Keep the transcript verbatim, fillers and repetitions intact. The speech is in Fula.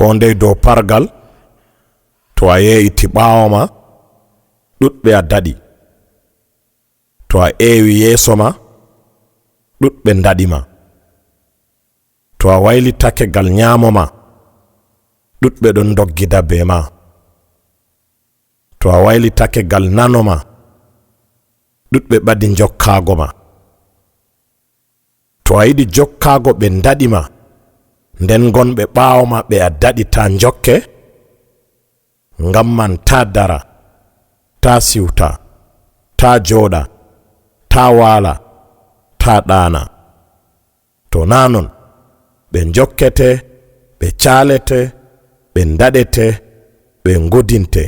On dey dow pargal, to a yee'iti ɓaawo ma, ɗuɗɓe a daɗi. To a eewi yeeso ma, ɗuɗɓe ndaɗi ma. To a waylitake gal nyaamo ma, ɗuɗɓe ɗon ndoggida bee ma. To a waylitake gal nano ma, ɗuɗɓe ɓadi njokkaago ma. To a yiɗi jokkaago ɓe ndaɗi ma, nden gonɓe ɓaawo ma ɓe a daɗi taa njokke, ngam man taa dara, taa siwta, taa jooɗa, taa waala, taa ɗaana. To naa non, ɓe njokkete, ɓe caalete, ɓe ndaɗete, ɓe ngudinte.